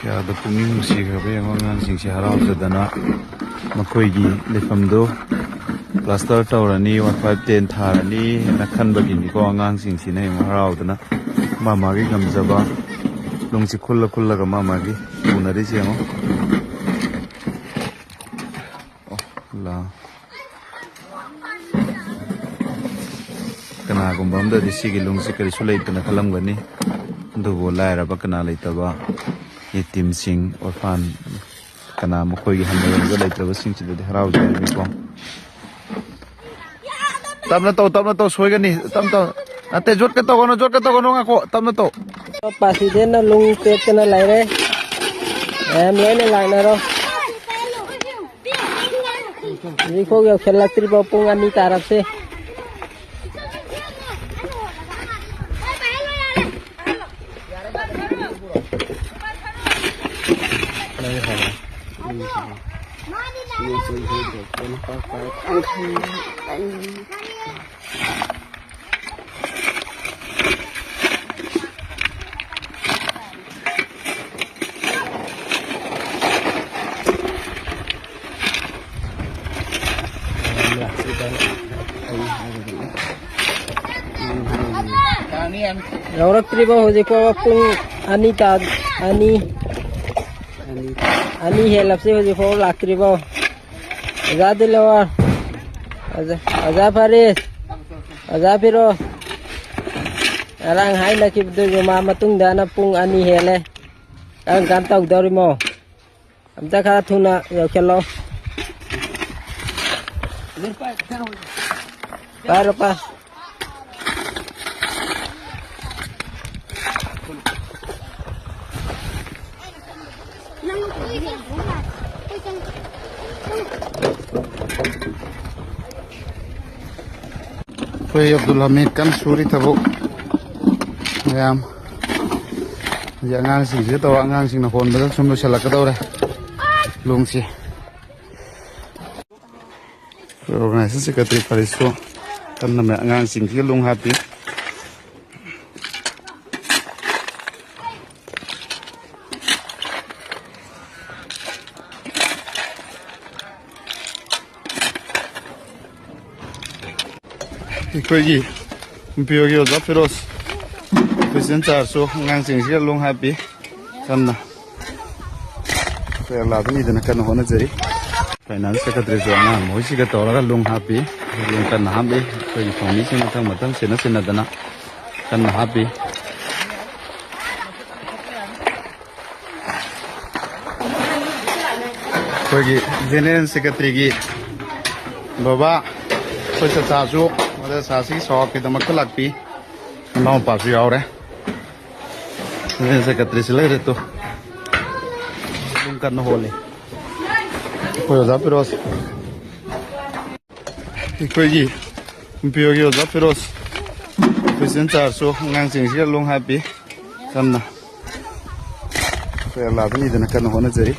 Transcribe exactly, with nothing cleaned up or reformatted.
ꯀꯌꯥꯗ ꯄꯨꯛꯅꯤꯡ ꯅꯨꯡꯁꯤꯈ꯭ꯔꯕ ꯌꯦꯡꯉꯣ, ꯑꯉꯥꯡꯁꯤꯡꯁꯦ ꯍꯔꯥꯎꯖꯗꯅ ꯃꯈꯣꯏꯒꯤ ꯂꯩꯐꯝꯗꯣ ꯄ꯭ꯂꯥꯁꯇꯔ ꯇꯧꯔꯅꯤ, ꯋꯥꯟ ꯐꯥꯏꯚ ꯇꯦꯟ ꯊꯥꯔꯅꯤꯅ ꯈꯟꯕꯒꯤꯅꯤꯀꯣ ꯑꯉꯥꯡꯁꯤꯡꯁꯤꯅ ꯌꯦꯡꯉꯣ ꯍꯔꯥꯎꯗꯅ ꯃꯥ ꯃꯥꯒꯤ ꯉꯝꯖꯕ ꯂꯨꯡꯁꯤ ꯈꯨꯜꯂ ꯈꯨꯜꯂꯒ ꯃꯥ ꯃꯥꯒꯤ ꯄꯨꯅꯔꯤꯁꯦ ꯌꯦꯡꯉꯣ꯫ ꯑꯣ, ꯂꯥ꯫ ꯀꯅꯥꯒꯨꯝꯕ ꯑꯝꯗꯗꯤ ꯁꯤꯒꯤ ꯂꯨꯡꯁꯤ ꯀꯔꯤꯁꯨ ꯂꯩꯇꯅ ꯈꯜꯂꯝꯒꯅꯤ, ꯑꯗꯨꯕꯨ ꯂꯥꯏꯔꯕ, ꯀꯅꯥ ꯂꯩꯇꯕ, ꯌꯦꯇꯤꯝꯁꯤꯡ, ꯑꯣꯔꯐꯥꯟ, ꯀꯅꯥ ꯃꯈꯣꯏꯒꯤ ꯍꯟꯅ ꯌꯦꯡꯕ ꯂꯩꯇ꯭ꯔꯕꯁꯤꯡꯁꯤꯗꯗꯤ ꯍꯔꯥꯎꯖꯔꯤꯅꯤꯀꯣ꯫ ꯇꯞꯅ ꯇꯧ, ꯇꯞꯅ ꯇꯧ, ꯁꯣꯏꯒꯅꯤ꯫ ꯇꯞꯅ ꯇꯧ꯫ ꯅꯠꯇꯦ, ꯖꯣꯠꯀ ꯇꯧꯒꯅꯨ, ꯖꯣꯠꯀ ꯇꯧꯒꯅꯨ, ꯉꯥꯏꯈꯣ, ꯇꯞꯅ ꯇꯧ꯫ ꯄ꯭ꯔꯁꯤꯗꯦꯟꯅ ꯂꯨꯡ ꯄꯦꯛꯇꯅ ꯂꯩꯔꯦ꯫ ꯃꯌꯥꯝ ꯂꯣꯏꯅ ꯂꯥꯛꯅꯔꯣ꯫ ꯍꯧꯖꯤꯛꯐꯥꯎ ꯌꯧꯁꯤꯜꯂꯛꯇ꯭ꯔꯤꯕ ꯄꯨꯡ ꯑꯅꯤ ꯇꯥꯔꯕꯁꯦ꯫ ꯌꯧꯔꯛꯇ꯭ꯔꯤꯕ ꯍꯧꯖꯤꯛꯐꯥꯎꯕ ꯄꯨꯡ ꯑꯅꯤ ꯇꯥ-, ꯑꯅꯤ, ꯑꯅꯤ ꯍꯦꯜꯂꯕꯁꯤ ꯍꯧꯖꯤꯛꯐꯥꯎ ꯂꯥꯛꯇ꯭ꯔꯤꯕꯣ? ꯑꯣꯖꯥ ꯗꯤꯂꯋꯔ, ꯑꯣꯖꯥ, ꯑꯣꯖꯥ ꯐꯔꯤꯁ, ꯑꯣꯖꯥ ꯐꯤꯔꯣ, ꯉꯔꯥꯡ ꯍꯥꯏꯅꯈꯤꯕꯗꯨ ꯖꯨꯃꯥ ꯃꯇꯨꯡꯗꯅ ꯄꯨꯡ ꯑꯅꯤ ꯍꯦꯜꯂꯦ꯫ ꯀꯔꯝ ꯀꯥꯟ ꯇꯧꯗꯧꯔꯤꯃꯣ? ꯑꯝꯇ ꯈꯔ ꯊꯨꯅ ꯌꯧꯁꯜꯂꯣ꯫ ꯄꯥꯏꯔꯣ, ꯄꯥꯏ꯫ ꯑꯩꯈꯣꯏ ꯑꯕꯗꯨꯜ ꯍꯃꯤꯗ ꯀꯟꯅ ꯁꯨꯔꯤ ꯊꯕꯛ ꯃꯌꯥꯝ꯫ ꯍꯧꯖꯤꯛ ꯑꯉꯥꯡꯁꯤꯡꯁꯤꯗ ꯇꯧꯔ, ꯑꯉꯥꯡꯁꯤꯡꯅ ꯍꯣꯟꯕꯗ ꯁꯨꯝ ꯂꯣꯏꯁꯤꯜꯂꯛꯀꯗꯧꯔꯦ ꯂꯣꯡꯁꯤ꯫ ꯑꯩꯈꯣꯏ organization secretary ꯐꯔꯤꯁꯁꯨ ꯀꯟꯅ ꯃ-, ꯑꯉꯥꯡꯁꯤꯡꯁꯤꯒ ꯂꯣꯡ ꯍꯥꯞꯄꯤ꯫ ꯑꯩꯈꯣꯏꯒꯤ ꯄꯤꯌꯣꯒꯤ ꯑꯣꯖꯥ ꯐꯤꯔꯣꯖ, ꯑꯩꯈꯣꯏ ꯆꯦꯟ ꯆꯥꯔꯁꯨ ꯑꯉꯥꯡꯁꯤꯡꯁꯤꯒ ꯂꯣꯡ ꯍꯥꯞꯄꯤ꯫ ꯀꯟꯅ ꯑꯩꯈꯣꯏ ꯑꯂꯥꯗ ꯅꯤꯗꯅ ꯀꯟꯅ ꯍꯣꯠꯅꯖꯔꯤ꯫ ꯐꯥꯏꯅꯥꯟꯁ ꯁꯦꯀ꯭ꯔꯦꯇꯔꯤꯁꯨ ꯑꯉꯥꯡ ꯃꯈꯣꯏꯁꯤꯒ ꯇꯧꯔꯒ ꯂꯣꯡ ꯍꯥꯞꯄꯤ꯫ ꯂꯣꯡ ꯀꯟꯅ ꯍꯥꯞꯂꯤ꯫ ꯑꯩꯈꯣꯏꯒꯤ ꯊꯧꯃꯤꯁꯤꯡ ꯃꯊꯪ ꯃꯊꯪ ꯁꯤꯟꯅ ꯁꯤꯟꯅꯗꯅ ꯀꯟꯅ ꯍꯥꯞꯄꯤ꯫ ꯑꯩꯈꯣꯏꯒꯤ ꯖꯦꯅꯦꯔꯦꯜ ꯁꯦꯀ꯭ꯔꯦꯇꯔꯤꯒꯤ ꯕꯕꯥ, ꯑꯩꯈꯣꯏ ꯆꯆꯥꯁꯨ, ꯃꯗꯔꯁꯥꯁꯤꯒꯤ ꯁꯋꯥꯞꯀꯤꯗꯃꯛꯇ ꯂꯥꯛꯄꯤ꯫ ꯃꯅꯥꯎꯄꯥꯁꯨ ꯌꯥꯎꯔꯦ꯫ ꯖꯦꯅꯦꯔꯦꯜ ꯁꯦꯀ꯭ꯔꯦꯇꯔꯤꯁꯤ ꯂꯩꯔꯦ ꯇꯨ꯫ ꯑꯗꯨꯝ ꯀꯟꯅ ꯍꯣꯜꯂꯤ꯫ ꯑꯩꯈꯣꯏ ꯑꯣꯖꯥ ꯐꯤꯔꯣꯖ꯫ ꯑꯩꯈꯣꯏꯒꯤ ꯄꯤꯌꯣꯒꯤ ꯑꯣꯖꯥ ꯐꯤꯔꯣꯖ, ꯑꯩꯈꯣꯏ ꯆꯦꯟ ꯆꯥꯔꯁꯨ ꯑꯉꯥꯡꯁꯤꯡꯁꯤꯒ ꯂꯣꯡ ꯍꯥꯞꯄꯤ꯫ ꯀꯟꯅ ꯑꯩꯈꯣꯏ ꯑꯂꯥꯗ ꯅꯤꯗꯅ ꯀꯟꯅ ꯍꯣꯠꯅꯖꯔꯤ꯫